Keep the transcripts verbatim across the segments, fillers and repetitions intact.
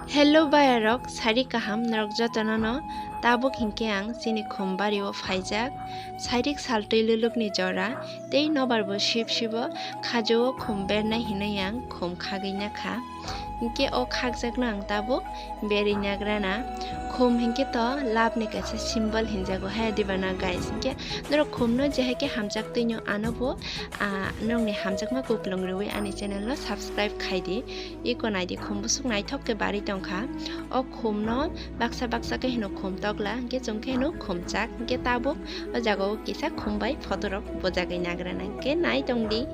Hello bayarok, sari kaham norok jotono no. Tabuk hinkhe ang chini khum bario phaijak. Sairik saltwi lulukni jora tei nobar bo sip sibo khajao khum bernai hinwi ang khum khagwi nakha. Hinkhe o khakjakno ang tabuk berwi nagrana. Khum hinkhe to love ni kaisa symbol hinjago hai diba na guys. Hinkhe norok khumno je hai khe hamjak twi no ano bo, ah, norokni hamjakma kuplung rwui ani channel no subscribe khaidi. Iko naidi khum bwswk naithok khe bari tongkha. O khumno baksa baksa khe hino khum tokla, hinkhe chwng khe hino khum chak, hinkhe tabuk o jagao kisa khum bai photo rok bujagwi nagrana, hinkhe nai tongdi.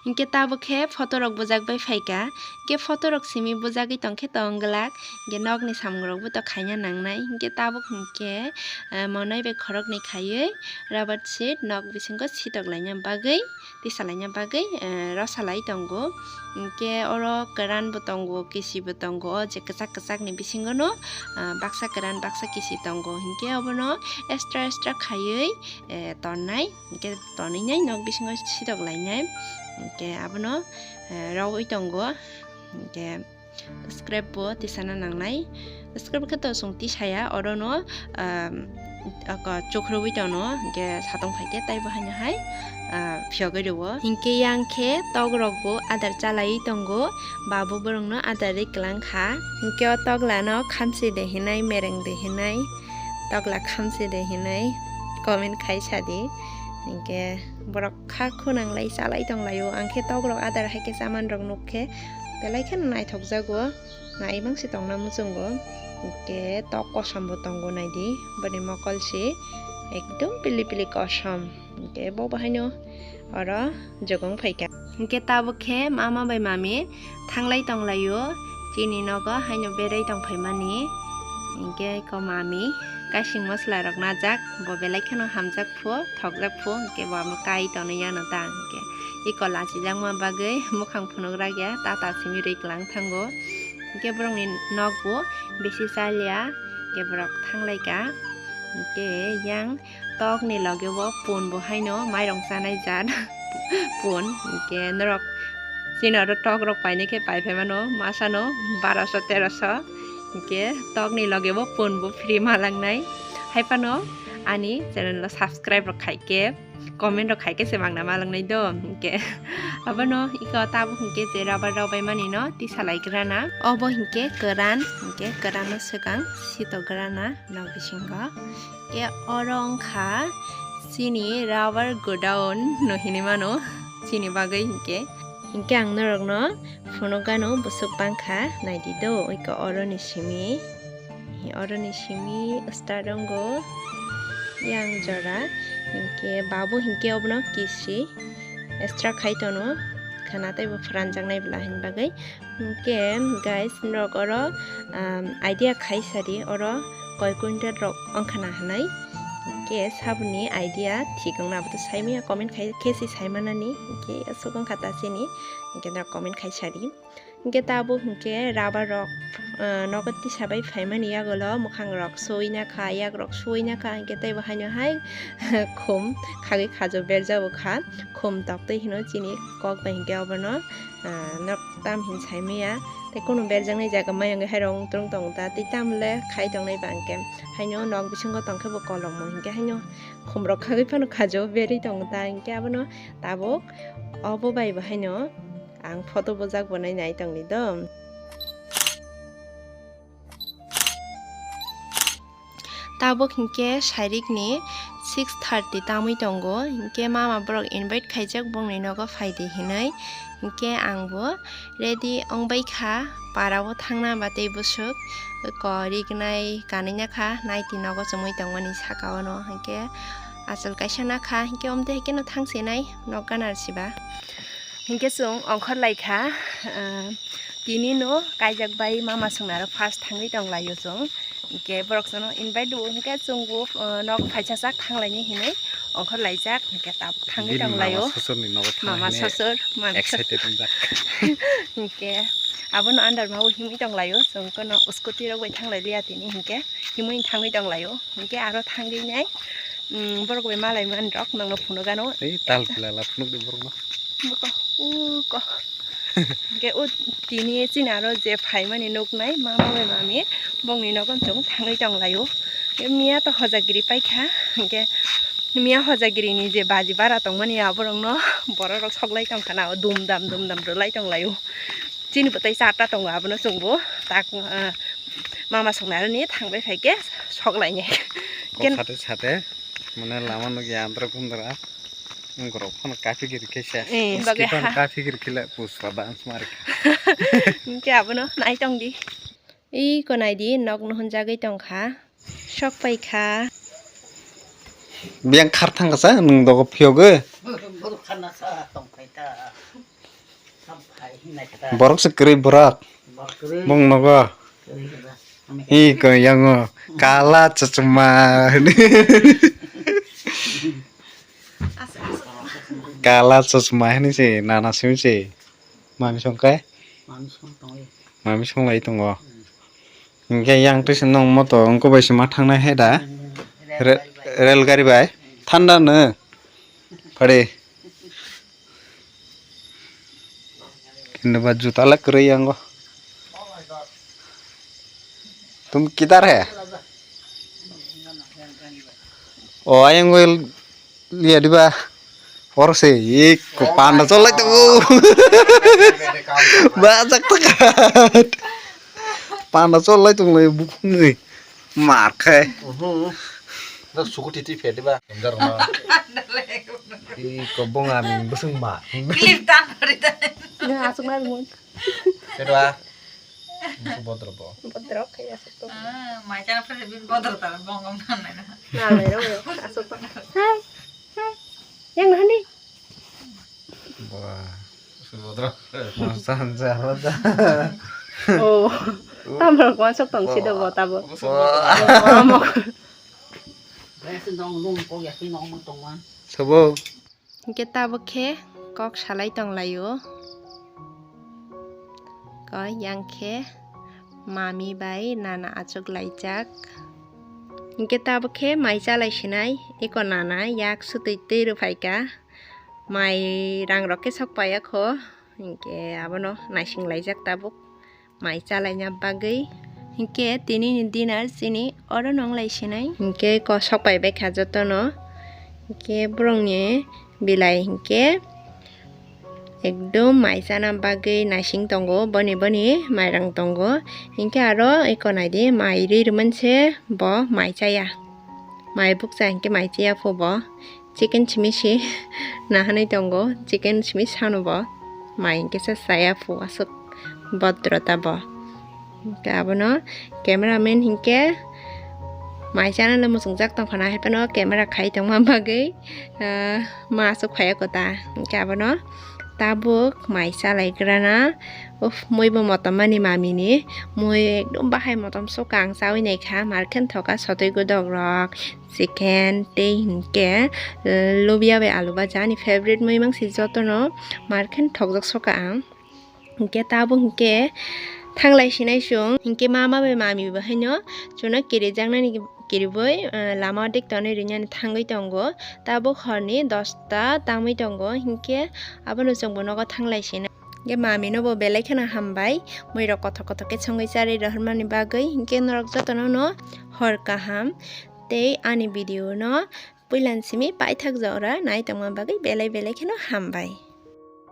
Hinkhe tabuk khe photo rok bujak bai phaikha. Hinkhe photo rok simi bujagwi tongkhe tong glak. Hinkhe nokni samung rok bo to khaina nangnai. Hinkhe tabuk hinkhe, eh, monai bai khoroknwi khaiwi rubber sheet nok bisingo sitok laina bagwi, tisa laina bagwi, eh, rosa lai tongo. Hinkhe oro kwran bo tongo, kisi bo tongo. O je kwchak kwchak ni bisingo no, ah, baksa kwran baksa kisi tongo. Hinkhe obono extra extra khaiwi, eh, tonnai. Hinkhe tonwi nai nok bisingo sidok lainai. Hinkhe abono, eh, rogwi tongo. Hinkhe scrap bo tisana nangnai. Scrap khe to chwng tisaya, orono, um, oko chukrubwi tono. Hinkhe satong phaikhe taibo haino hai, ah, phiyogwi rwo. Hinkhe yang khe tok rok bo adar chalaiwi tongo. Babu borokno adar ri kwlangkha. Hinkhe o toglano khamchi de hinai, mereng de hinai, togla khamchi de hinai comment khai sadi. Hinkhe borok kha khunang lai chalai tong laio. Ang khe tok rok adar hai khe chaman rok nuk khe belai kheno naithok jago, nai mangsi tongna muchungo. Hinkhe tok kosom bo tongo naidi, boni mokol se ekdom pili pili kosom. Hinkhe bo bahaino oro jogong phaikha. Hinkhe tabuk khe mama bai mami thanglai tonglaio, chini nogo haino berai tongphaimani. Hinkhe eko mami kaising mosola rok najak, bo belai kheno hamjak phu, thokjak phu, hinkhe bo amo kai tonwi ano ta hinkhe. Eko lachijakma bagwi mukhang phunuk rakya, tata simi rwi kwlang thango. Hinkhe borokni nokbo bisi chaliya, hinkhe borok thanglaikha. Hinkhe yang tokni loge o pun bo haino mairong chanai jat pun. Hinkhe norok chini oro tok rok painai khe paiphaimano masano baroso teroso. Hinkhe tokni loge o pun bo free malangnai. Haiphano ani channel o subscribe rok khaikhe, comment rok khaikhe se mangna malangnai do. Hinkhe abono iko tabuk hinkhe je rubber rok bai manino tisalai grana. Obo hinkhe kwran, hinkhe kwrano swkang sito grana nok bisingo. Ke oro wngkha chini rubber godown no hinwi mano chini bagwi hinkhe. Hinkhe ang norokno phunukgano bwswk bangkha naidi do, oiko oroni simi, oroni simi start wngo yang jora. Hinkhe babu hinkhe obono kisi extra khai tono khana teibo phwranjaknai bwla hini bagwi. Hinkhe guys, norok oro, um, idea khai sadi, oro koi quintal rok wngkha na hinwi. Hinkhe saboni idea thik wngna abo to saimaya, comment khai khe se saimanani. Hinkhe aswk wngkha ta chini, hinkhe norok comment khai sadi. Hinkhe tabuk hinkhe rubber rok, uh, nogo tisa bai phaimani yagulo mwkhang rok sui nakha, yak rok sui nakha, hinkhe teibo haino hai khum khagwi khajo berjago kha, khum toktwi hino chini kok bai hinkhe obono. Ah, nok tam hin saimaya. Tei kunu berjaknai jaga maya wngwi hairok wng tung tongo ta. Tei tam le khai tongnai ba hwnkhe. Haino nok bisingo tongkhe bo kolokmo hinkhe haino khumrok khagwi phano khajo berwi tongo ta. Hinkhe abono tabuk obo bai bo haino ang photo bujak bo nai nai tongni do. Tabuk hinkhe sairikni six thirty tamwi tongo, hinkhe mama borok invite khaijak bongni nogo phaidi hinwi, hinkhe angbo ready wngbaikha, parao thangna ba tei bwswk ko rignai kanwi nakha, naiti nogo chumui tongmani sakao no, hinkhe achal kaisa nakha, hinkhe omtwi haikhe no thangsinai nok gana rwsiba. Hinkhe chwng ongkhor laikha, ah, tini no kaijak bai mama songni aro first thangwi tonglaio chwng. Hinkhe borok chwngno invite rwo, hinkhe chwngbo, ah, nok phaisa sak thanglaini hinwi ongkhor laijak, hinkhe tabuk thangwi tonglaio. Mama sosor ni nogo thangna hinwi excited wngjak. Hinkhe abono under ma o himwi tonglaio, chwng kono scooty rok bai thanglai liya tini hinkhe himwi thangwi tonglaio, hinkhe aro thangwi nai. Mm, borok bai malai man rok nangno phunuk ano. Ei, tal pila la phunuk di borok no. Buko, uko. Hingke o tini chini aro je phaimani nuknai mama bai mami bongni nogo chwng thangwi tonglaio. Hingke miya to hojagiri paikha, hingke miya hojagirini je baji bara tongmani aborokno borok rok soklai tongkha na, o dum dam dum dam rwlai tonglaio. Chini bwtwi charta tongo, abono chwngbo tak, ah, mama songnairokni thangbai phaikhe soklainai. Kok sate sate, mane lama nukya andra kundra, wngkorok phano kaphikiri khe se. Eh, bagwi skipper ha. Kaphikiri khe le pusra dance mari. Hingke abono naitongdi. Iko naidi, nok nuhunjagwi tongkha. Sok paikha. Biyang khar thangkha sa, nwng dogo phiyogwi. Buru khana sa tongphai ta. Borok se kwrwi borok. Bong nogo. Hi ko yango kala chachma. Kala chachma hini se nana simi se. Mami song kai? Mami song lai tongo. Hingke yang twi se nong moto wngkha bai se ma thangnai hai da. Re-, rel gari bai. Thanda no. Pare. Kintu ba juta la kwrwi yango. Tum kidhar hai? O ayang wel liya diba. Or se ik panda cholai tu. Ba jak tak. Panda cholai tu le bukung ni. Mar khai. Mhm. Dak suku titi phe diba. Jar ma. I kobong ami busung ma. Clip tan kori tan. Na asuk na mo. Kedua. Musu bodro bo. Bodro kaya asuk to. Ah, mai chana phe bin bodro ta bongom nan na. Na le ro asuk to. Hai. Hai. Yang na ni. Wah. Musu bodro. Masa hansa roda. Oh. Tamar ko asuk tong si do bo ta bo. Musu bodro. Sabo. Hingke tabuk khe kok salai tonglaio. Ko yang khe mami bai nana achuk laijak. Hingke tabuk khe mai chalai sinai, eko nana yak sutui twi rwphaikha. Mai rang rok khe sok paiya kho, hingke abono naising laijak tabuk. Mai chalaina bagwi. Hinkhe tini ni dinner chini oro nonglai sinai. Hinkhe kosok pai baikha jotono. Hinkhe borokni bilai hinkhe ekdom mai chana bagwi naising tongo, boni boni mairang tongo. Hinkhe aro eko naidi mai ri rwmani se bo mai chaya. Mai bukcha hinkhe mai chaya phubo. Chicken simi se nahanai tongo, chicken simi sano bo mai hinkhe se chaya phu aswk bodro ta bo. Hinkhe abono camera man hinkhe mai chanale muchungjak tongkha na, haiphano camera khai tongma bagwi, ah, ma aswk phaiya kota. Hinkhe abono tabuk mai chalaigrana, uff, mui bo motom mani mamini, mui ekdom bahai motom sukha ang chawi naikha, markhe thoka sotwi godok rok. Chicken tei hinkhe, eh, lobia bai alu baja ani favorite mui mangsi jotono markhe thokjak soka ang. Hinkhe tabuk hinkhe thanglai sinai chwng. Hinkhe mama bai mami bo haino chwngno kirijaknani kiribwi, eh, lama dik tonwi rinani thangwi tongo. Tabuk horni dosta tangwi tongo. Hinkhe abono chwngbo nogo thanglai sinai. Hinkhe mamino bo belai kheno hambai. Muirok kothok kothok khe songwi charwi rohormani bagwi. Hinkhe norok jotono no hor kaham. Tei ani video no puilan simi paithak jora nai tongma bagwi belai belai kheno hambai.